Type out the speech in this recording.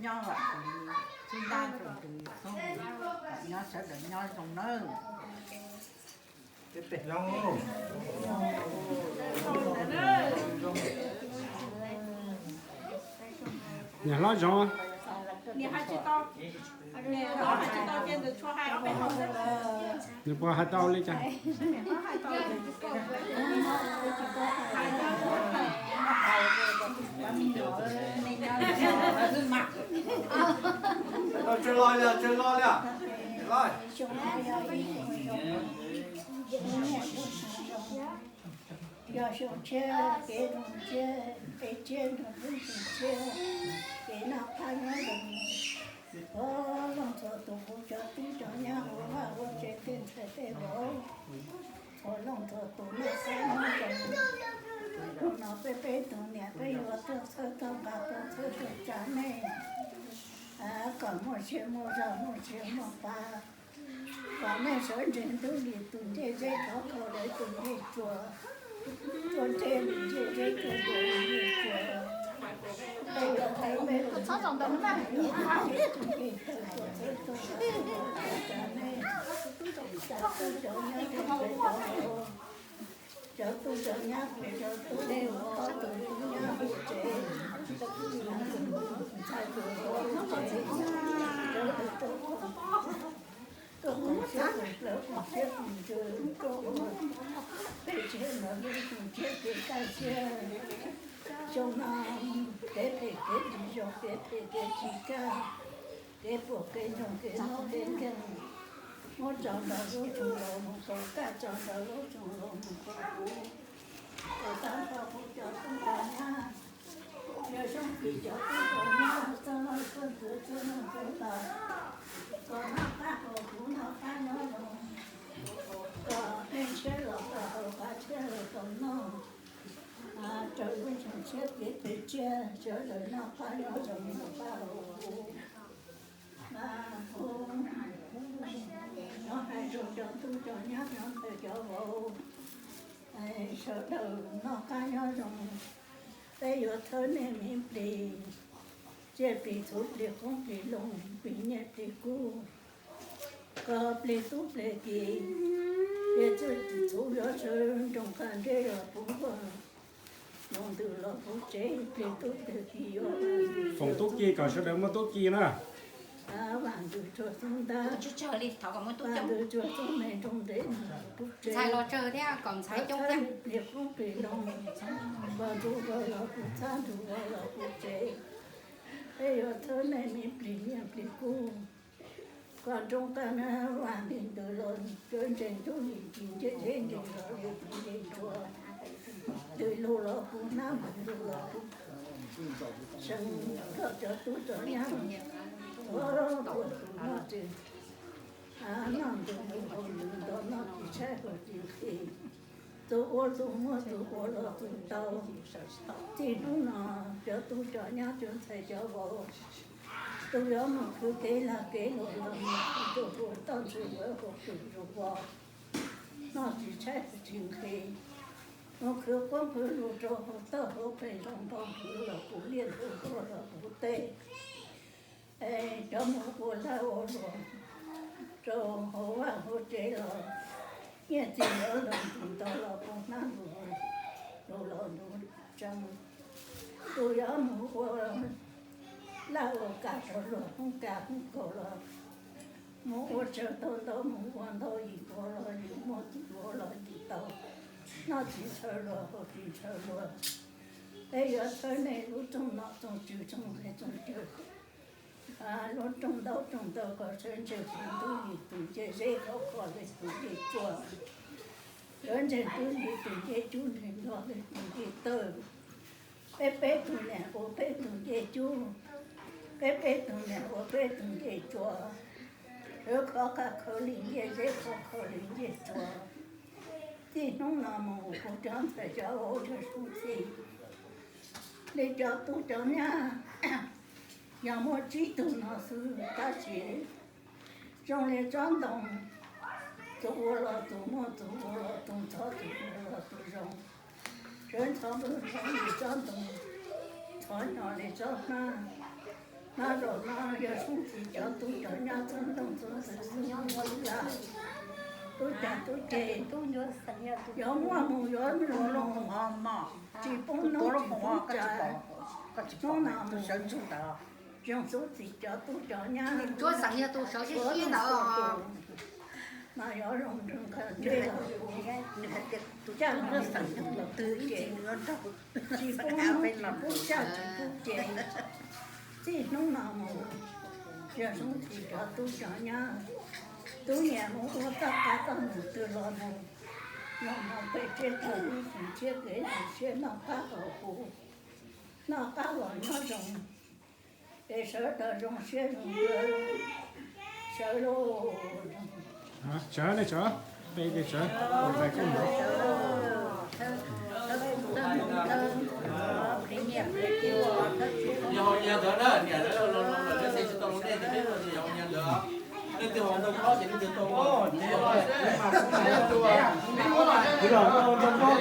Nyob vam ntws, txhib ntab rau ntws, nyob sawv daws nyob zoo nawb. Niam hlob zoo. Nws puas hais tau li cas? Tsis los li, tsis los li. Yog xyoo tshiab kev zoo tshiab, peb tshiab nrog peb xyoo tshiab, kev noj qab nyob zoo. Ua looj txhua tus, kuv cov tub cov nyab ua vaj ua tsev tej ntxhais tej vauv, ua looj txhua tus noj qab nyob zoo. Hnub no peb peb tug niam peb yuav tuaj txhawb tuaj nqa tuaj txhawb tuaj tsa nej, kom muaj siab muaj zog muaj siab muaj pab, kom nej sawv ntseg ntub li tus ncej zeb, khov kho li tus ncej tsua, tuaj ntseg li ncej zeb, tuaj ntseg li ncej tsua. Tej yuav tau me tus ncej taw tuaj txhawb tuaj tsa nej, cov tub cov nyab, cov tub cov nyab, cov tub, nej ua ob tug tub nyab ua tsev, ntxhais tus ua tsev, cov tus tuaj koom siab koom plawv koom siab koom ntsws tuaj ua peb tsev no, lub koom siab kev kaj siab. Xyoo no kev phem kev tsis zoo, kev phem kev tsis kaj, kev puas kev ntsoog kev mob kev nkeeg, muab tso nrog lub xyoo los mus rau koj, tso nrog lub xyoo los mus rau kuv, kom tag nrho kuv cov tub cov nyab, yog xyoo kis cov tub cov nyab txoj loj txoj ntxwv txoj noj txoj tau, kom noj qab kom kuv noj qab nyob zoo, kom nej tshiab los tau haus, pab tshiab los tau noj. Raws lub xyoo tshiab kev phem tsiab, sawv daws noj qab nyob zoo noj qab haus huv. Mas kuv nyob hais rau cov tub cov nyab cov ntxhais cov vauv, sawv daws noj qab nyob zoo. Peb yuav thawb nej me plis, tsiaj plis txhuv plis qoob plis loo, plis nyiaj plis kub, kom plig tub plig ki, plig txhua txhuv yuav sawv nroog qab ntsej los puv nkuaj, nroog ntws los puv tsev, plig tub plig ki yuav foom tub ki kom sawv daws muaj tub ki na. Vam ntws tsuag xub ntab, vam ntws tsuag xub me nroog ntev puv tsev, kom txhab plig qoob plig loo, kom ntsuj vau los puv txhab, ntsuj vau los puv tsev. Peb yuav thawb nej me plig nyiaj plig kub, kom nroog qab nab vaj nti ntws los sawv ntseg ntub li tus ncej zeb, ntseg los li tus ncej tsua, ntws lug los puv hnab, ntws lug los puv seev, kom cov tub cov nyab ua tus noj tsis, noj ntws mus haus ntws nto, noj tsis tshaib haus tsis nqhis, tus ua tus muaj tus ua los tus tau. Txij hnub no cov tub cov nyab cov ntxhais cov vauv, tus yuav mus khwv kev lag kev luam los mus khwv, tus ua toj ntxhw yuav ua tus zus vos, noj tsis tshaib tsis nqhis, mus khwv qoob khwv lug rau hauv toj hauv pes zoo nto, khwv los puv liaj ntug nkuaj los puv teb. Es cov mus ua lag ua luam rau hauv vaj hauv tsev los, nyiaj txiag yuav los ntug nto los puv hnab, ntug lug los ntug tseev. Tus yuav mus ua laj ua kam rau luag hoob kas hoob kaus los, mus ua tsawg tau ntau, mus ua ntau yim npaug los yim muaj, yim ua los yim tau, noj tsis ntshaw luag haus tsis ntshaw luag. Peb yuav thawb nej lub rooj nom rooj tswv rooj nqe rooj cawv, lub rooj ntaub rooj ntawv kom sawv ntseg puv ntub li tus ncej zeb, khov kho li tus ncej tsua, sawv ntseg ntub li tus ncej cub, ntseg nto li tus ncej taw. Peb peb tug niam ua peb tug ncej cub, peb peb tug niam ua peb tug ncej tsua, sawv khov kho li ncej zeb, khov kho li ncej tsua. Txij hnub no mus kuv cov ntxhais cov vauv sawv sub txij li cov tub cov nyab, yog muaj tsib tug no xwb tab sis zoo li tsob ntoo, tus ua los tus muaj, tus ua los tus ntxhov, tus ua los tus zoo. Sawv ntxhov npwg nrov li tsob ntoo, ntxhov nyo li tsob hmab, No zaum no yog Soob txiv cov tub cov nyab txhua leej txhua tus, tub cag tub ceg, yuav muaj mus yuav zoo mos mos, tsis poob hnub tsis poob tsav, hnub no mus zoo Soob txiv cov tub cov nyab, ua txhua tus, mas yuav zoo nrog nkawd ntej los mus, caj los mus twg ces tsis poob hnub tsis poob tsav tsis poob ces, txij hnub no mus yog Soob txiv cov tub cov nyab, tub nyiam mus ua txoj qab txoj mus twg los mus, zoo no peb tsiab tug lub xeem tshiab kev zoo siab noj qab los huv, noj qab los nyob zoo, es sawv daws zoo siab zoo ntsws, sawv lauj. Tsawv ne tsawv, peb tsawv, peb tsawv. Yog hauv nyag ntawd na, niam lawv los lawv tsis tau lub nej ces peb ua yog hauv nyag ntawd. Leej twg hauv ntau khob ces leej twg tau.